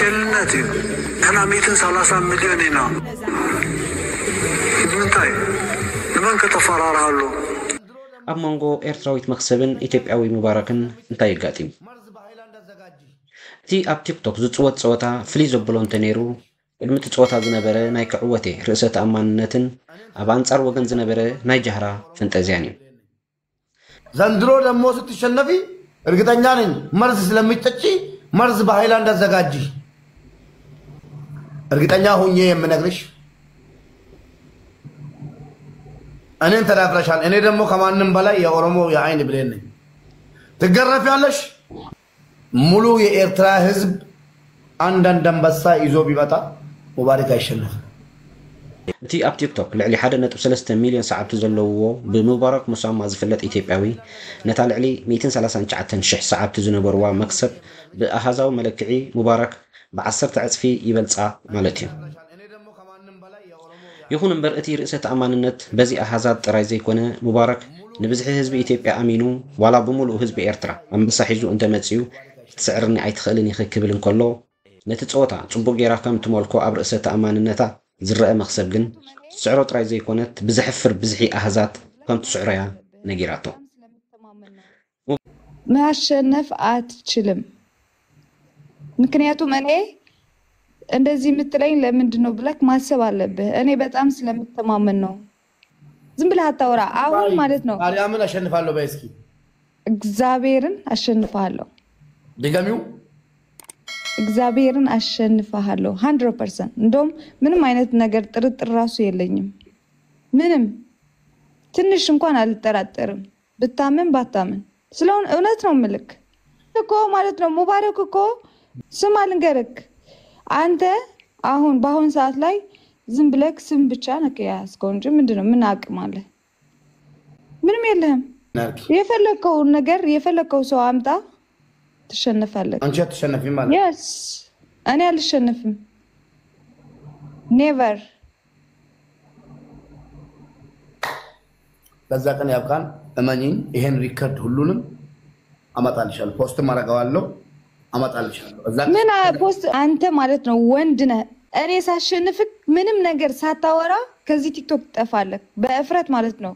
ዕሸልነት እዩ። ንሕና 130 ሚልዮን ኢና። ንምንታይ ንመን ከተፈራርሃሉ? ኣብ መንጎ ኤርትራዊት መክሰብን ኢትዮጵያዊ ሙባረክን እንታይ የጋጢሙ? እቲ ኣብ ቲክቶክ ዝፅወት ፀወታ ፍልይ ዘብሎ እንተነይሩ ቅድሚ እቲ ፀወታ ዝነበረ ናይ ክዕወቴ ርእሰ ተኣማንነትን ኣብ ኣንጻር ወገን ዝነበረ ናይ ጃህራ ፈንጠዝያን እዩ። ዘንድሮ ደግሞ ስትሸነፊ እርግጠኛ ነኝ መርዝ ስለሚጠጪ መርዝ በሃይላንድ አዘጋጂ። እርግጠኛ ሁኜ የምነግርሽ እኔን ተዳፍረሻል። እኔ ደግሞ ከማንም በላይ የኦሮሞ የአይን ብሌን ነኝ። ትገረፊያለሽ። ሙሉ የኤርትራ ሕዝብ አንዳንድ አንበሳ ይዞ ቢመጣ ሙባረክ አይሸነፍም። እቲ ኣብ ቲክቶክ ልዕሊ 1.3 ሚልዮን ሰዓብቲ ዘለውዎ ብሙባረክ ሙሳማ ዝፍለጥ ኢትዮጵያዊ ነታ ልዕሊ 139,000 ሰዓብቲ ዝነበርዋ መክሰብ ብኣሃዛዊ መለክዒ ሙባረክ ብ10 ዕፅፊ ይበልፃ ማለት እዩ። ይኹን እምበር እቲ ርእሰ ተኣማንነት በዚ ኣሃዛት ጥራይ ዘይኮነ ሙባረክ ንብዝሒ ህዝቢ ኢትዮጵያ ኣሚኑ ዋላ ብምሉእ ህዝቢ ኤርትራ ኣንበሳ ሒዙ እንተመፅዩ ክትስዕርኒ ኣይትኽእልን ኢኺ ክብል እንከሎ ነቲ ፀወታ ፅቡቅ ጌራ ከም ትመልኮ ኣብ ርእሰ ተኣማንነታ ዝረአ መክሰብ ግን ትስዕሮ ጥራይ ዘይኮነት ብዝሕፍር ብዝሒ ኣሃዛት ከም ትስዕሮ እያ ነጊራቶ። ማሸነፍ አትችልም። ምክንያቱም እኔ እንደዚህ የምትለኝ ለምንድን ነው ብለክ ማሰብ አለብህ። እኔ በጣም ስለምተማመን ነው። ዝም ብለህ አታውራ አሁን ማለት ነው። ማርያምን አሸንፋለሁ በይ እስኪ። እግዚአብሔርን አሸንፍሃለሁ። ድገሚው። እግዚአብሔርን አሸንፍሃለሁ 100%። እንደውም ምንም አይነት ነገር ጥርጥር ራሱ የለኝም። ምንም ትንሽ እንኳን አልጠራጠርም። ብታምን ባታምን ስለሆነ እውነት ነው ምልክ እኮ ማለት ነው። ሙባረክ እኮ ስማ ልንገርክ፣ አንተ አሁን በአሁን ሰዓት ላይ ዝም ብለክ ስም ብቻ ነክ የያዝከው እንጂ ምንድነው? ምን አቅም አለ? ምንም የለህም። የፈለከውን ነገር የፈለከው ሰው አምጣ፣ ትሸነፋለህ። አንቺ አትሸነፊም ማለት Yes፣ እኔ አልሸነፍም። Never። ለዛ ቀን ያብቃን። እመኚኝ፣ ይሄን record ሁሉንም አመጣልሻለሁ። Post ም አደርገዋለሁ፣ አመጣልሻለሁ። እዛ ምን post አንተ ማለት ነው ወንድ ነህ። እኔ ሳሸንፍክ ምንም ነገር ሳታወራ ከዚህ ቲክቶክ ትጠፋለህ፣ በእፍረት ማለት ነው።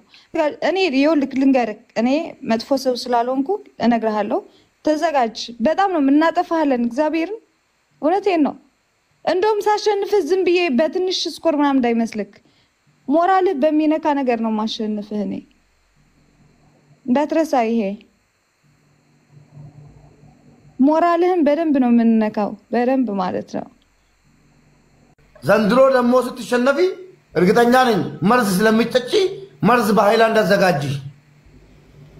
እኔ ይኸውልህ ልንገርህ፣ እኔ መጥፎ ሰው ስላልሆንኩ እነግርሃለሁ። ተዘጋጅ። በጣም ነው የምናጠፋሃለን። እግዚአብሔርን እውነቴን ነው። እንደውም ሳሸንፍህ ዝም ብዬ በትንሽ score ምናምን እንዳይመስልክ፣ ሞራልህ በሚነካ ነገር ነው ማሸንፍህ። እኔ እንዳትረሳ፣ ይሄ ሞራልህን በደንብ ነው የምንነካው፣ በደንብ ማለት ነው። ዘንድሮ ደግሞ ስትሸነፊ እርግጠኛ ነኝ መርዝ ስለሚጠጪ መርዝ በሃይላንድ አዘጋጂ።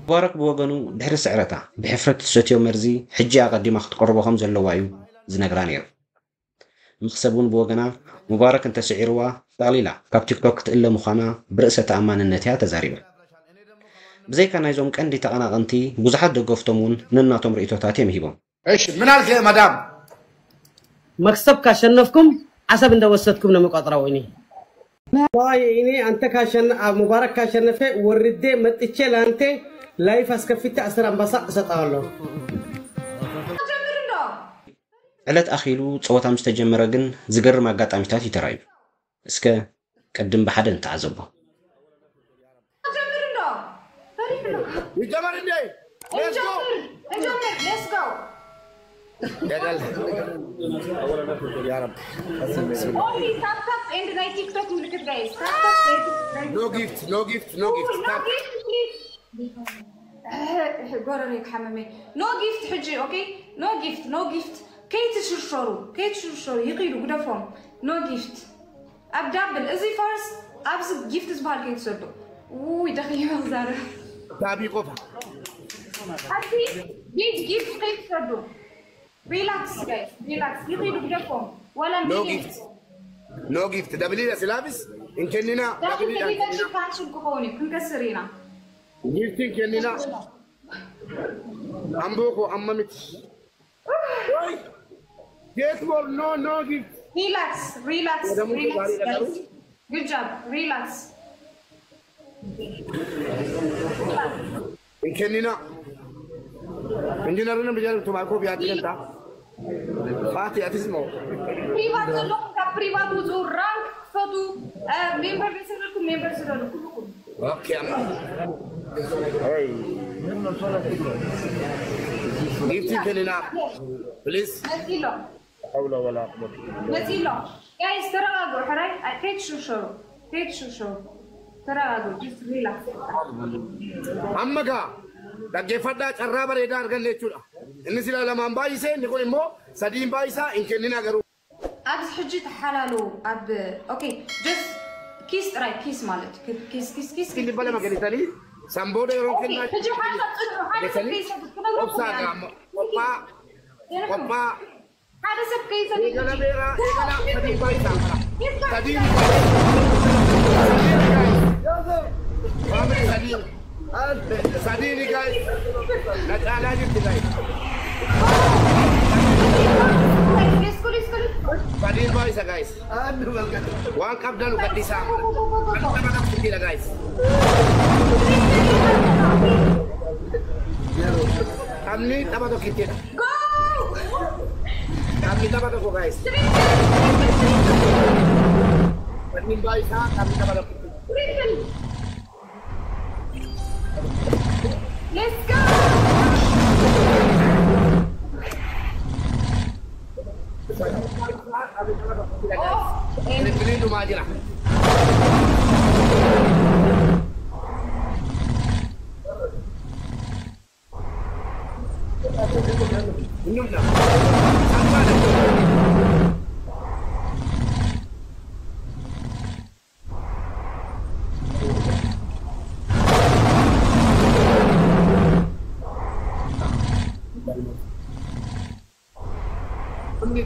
ሙባረክ ብወገኑ ድሕሪ ስዕረታ ብሕፍረት ትሰትዮ መርዚ ሕጂ ኣቐዲማ ክትቀርቦ ከም ዘለዋ እዩ ዝነግራ ነይሩ። መክሰብ እውን ብወገና ሙባረክ እንተስዒርዋ ጠቕሊላ ካብ ቲክቶክ ክትእለ ምዃና ብርእሰ ተኣማንነት እያ ተዛሪባ። ብዘይካ ናይዞም ቀንዲ ተቐናቐንቲ ብዙሓት ደገፍቶም እውን ነናቶም ርእቶታት እዮም ሂቦም። እሺ ምን አልክ መዳም? መክሰብ ካሸነፍኩም አሰብ እንደወሰድኩም ነው የምቆጥረው። እኔ እኔ አንተ ሙባረክ ካሸነፈ ወርዴ መጥቼ ለአንተ live አስከፍቼ 10 አንበሳ እሰጠዋለሁ። ዕለት ኣኺሉ ፀወታ ምስ ተጀመረ ግን ዝገርም ኣጋጣሚታት እዩ ተራእዩ። እስከ ቅድም ብሓደ ንተዓዘቦ። ይጀመር እንዴ? Let's go። Let's go። ገደል ያ ረብ። Only tap tap and ናይ ቲክቶክ ምልክት guys። No gift, no gift, no gift። ጎረሬ ክሓመመ። No gift ሕጂ okay። No gift, no gift። ከይትሽርሸሩ ከይትሽርሸሩ፣ ይኺዱ ጉደፎም። No gift ኣብ double እዚ first ኣብዚ gift ዝበሃል ከይትሰዱ። ውይ ደኺመ ክዛረብ። ታቢ ቆፋ። ኣብዚ gift ከይትሰዱ። Relax guys, relax። ይኺዱ ጉደፎም ዋላ። No gift, no gift። Double ስላብስ እንከኒና። Double ተጊተሽ cancel ክኸውን እዩ፣ ክንከስር ኢና። Gift እንከኒና። አምቦኮ አመሚት ወይ get more። No, no gift። Relax, relax, relax guys, good job, relax። እንከኒና። ኢንጂነርን ብጀርቱ ማይኮ ቢያድገንታ። Fati atismo. Private ዘለኹም ካብ private ውፁ rank ክፈቱ member ዘይሰደድኩም member ስደዱ ኩልኩም። Okay amma. Hey. Gifti kenina. Please. መፂሎ حول ولا قوة إلا بالله. መፂሎ guys ተረጋግዑ ሕራይ ከይትሽርሸሩ ከይትሽርሸሩ ተረጋግዑ just relax. Amma gaa dhaggeeffadhaa carraa bareedaa arganne jechuudha. Inni sila lamaan baay'isee inni kun immoo sadiin baay'isaa hin kennina garuu. ኣብዚ ሕጂ ተሓላሉ ኣብ okay just kiss ጥራይ kiss ማለት kiss kiss kiss. Dhibba lama kennitanii san booda yeroo kennaa ሕጂ ሓደ ፅንሑ ሓደ ሰብ ከይሰድድ ክነግረኩም obsaa gaa qophaa qophaa ሓደ ሰብ ከይሰድድ eegala beeraa eegala sadii baay'isaa sadiin sadiin sadiin guys na caalaa jirti guys. Sadiin baay'isa guys. Waan qabdan gadhiisaa. Kan tapha qabsiidha guys. Taphni tapha tokkittiidha. Taphni tapha tokko guys. Sadiin baay'isaa taphni tapha tokkittiidha. Let's go! Finfinneen dhumaa jira. Inni dhumna. Salphaadha.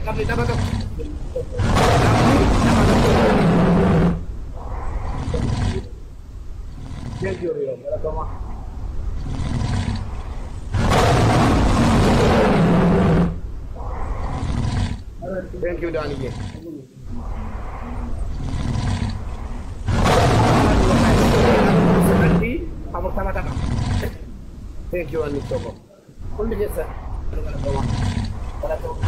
Taphni tapha tokko. Taphni tapha tokko. Thank you, Rio. Galatoomaa. Thank you, Daniye. Afurtama tapha. Thank you, Anni Togo. Hundi keessa. Galatoomaa. Galatoomaa.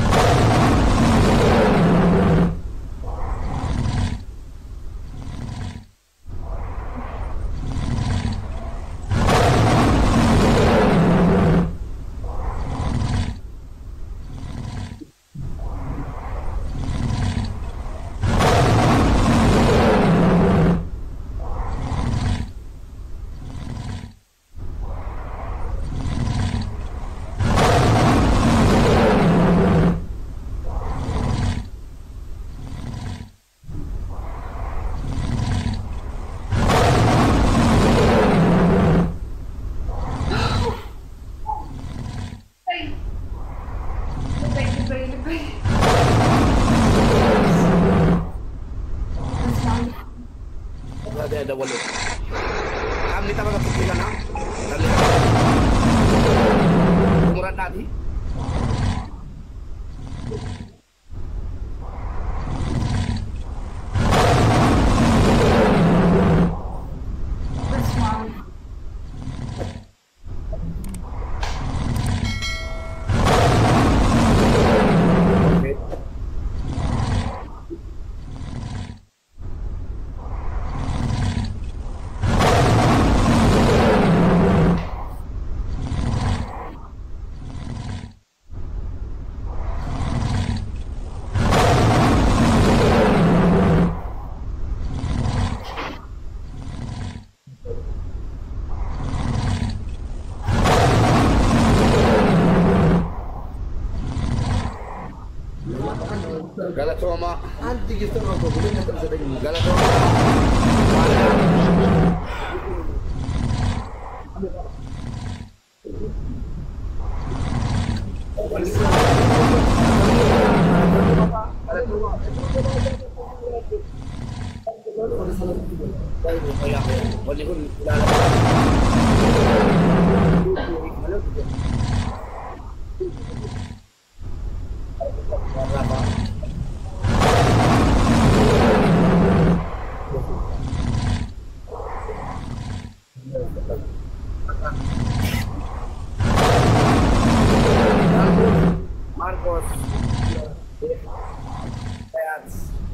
Taphni tapha tokkitti kana. Xumuradhaati. Galatoomaa. Galatoomaa.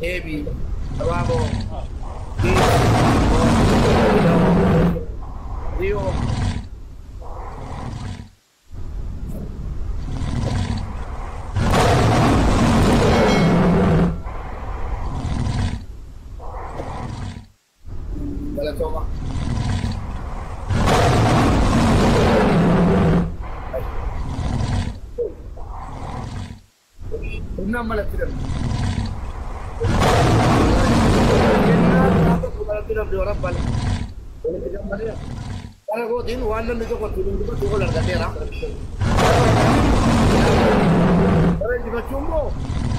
ኤቢ ራቦ ሪዮ ገለቶማ። እና ማለት ደግሞ waan namni tokko ittiin dubbatu ol argateera. Bara injifachuu immoo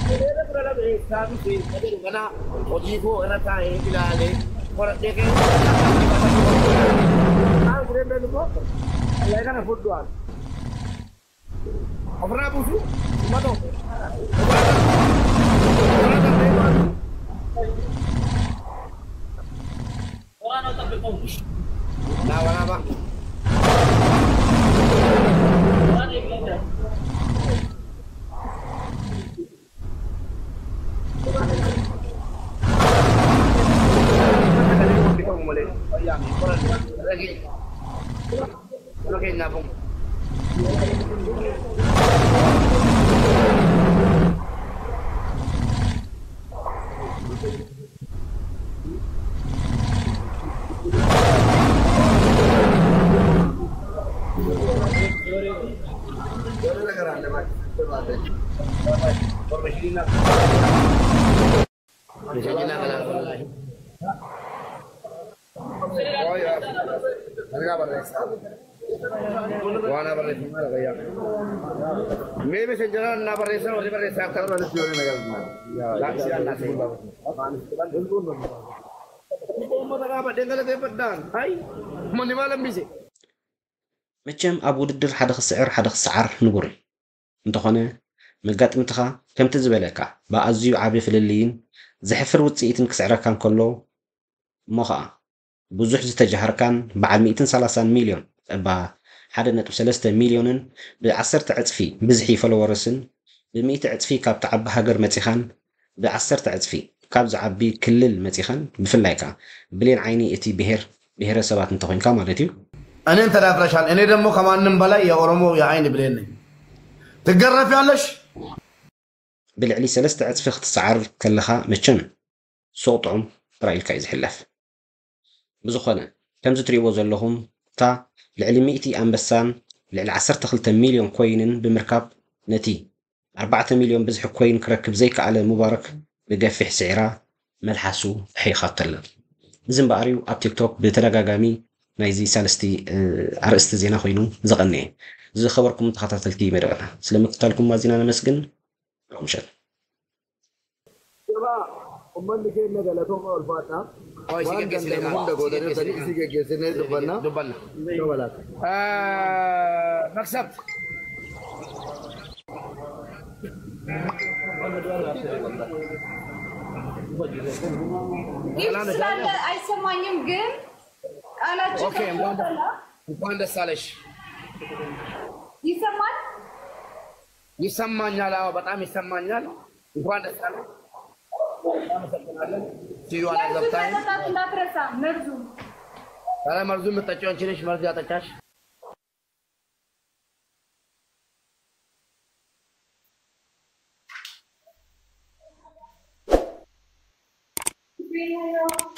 seera bira lama eessaa dhufe jedhu kana hojii koo irra taa'ee ilaalee qoradhee keessa. Kaan gureen immoo qallee kana fuddu'aan. Ofirraa buusu uummata ofirraa darbee baatu. Lama-lama. መቸም ኣብ ውድድር ሓደ ክስዕር ሓደ ክሰዓር ንቡር እዩ። እንተኾነ መጋጥምትኻ ከምቲ ዝበለካ ብኣዝዩ ዓብዪ ፍልልይን ዘሕፍር ውፅኢትን ክስዕረካ እንከሎ፣ እሞ ከዓ ብዙሕ ዝተጃሃርካን በዓል 130 ሚልዮን እባ 1.3 ሚልዮንን ብ10 ዕፅፊ ብዝሒ followers ን ብ100 ዕፅፊ ካብ ትዓቢ ሃገር መፂኻን ብ10 ዕፅፊ ካብ ዝዓቢ ክልል መፂኻን፣ ብፍላይ ከዓ ብሌን ዓይኒ እቲ ብሄር ብሄረሰባት እንተኮይንካ ማለት እዩ። እኔን ተዳፍረሻል። እኔ ደግሞ ከማንም በላይ የኦሮሞ የአይን ብሌን ነኝ። ትገረፊያለሽ። ብልዕሊ 3 ዕፅፊ ክትሰዓር ከለኻ መቸም ሱቕ ጥዑም ጥራይ ኢልካ እዩ ዝሕለፍ። ብዝኾነ ከምዚ ትሪእዎ ዘለኹም እታ ልዕሊ 100 ኣንበሳን ልዕሊ 12 ሚልዮን coin ን ብምርካብ ነቲ 4 ሚልዮን ብዝሒ coin ክረክብ ዘይከኣለ ሙባረክ ብገፊሕ ስዒራ መልሓሱ ሕይኻቶ ኣላ። እዚ እምበኣር እዩ ኣብ ቲክቶክ ብተደጋጋሚ ናይዚ ሳለስቲ ኣርእስቲ ዜና ኮይኑ ዝቐንየ። ዝኸበርኩም ተኸታተልቲ መደብና ስለምክትታልኩም ኣዝና ነመስግን። ምሸት። Uummanni keenya galatooma ulfaadha. Waan danda'amu hunda gootanii isi geggeessinee dubbanna. Dubbanna. መክሰብ gift ስላለ አይሰማኝም፣ ግን ቃላችሁ okay፣ እንኳን ደስ አለሽ። ይሰማል። ይሰማኛል። አዎ በጣም ይሰማኛል። እንኳን ደስ አለሽ። እናመሰግናለን። See you መርዙን another time. መጠጣት እንዳትረሳ። መርዙ ኧረ መርዙ የምትጠጪው አንቺ ነሽ። መርዝ ያጠጫሽ። ነው።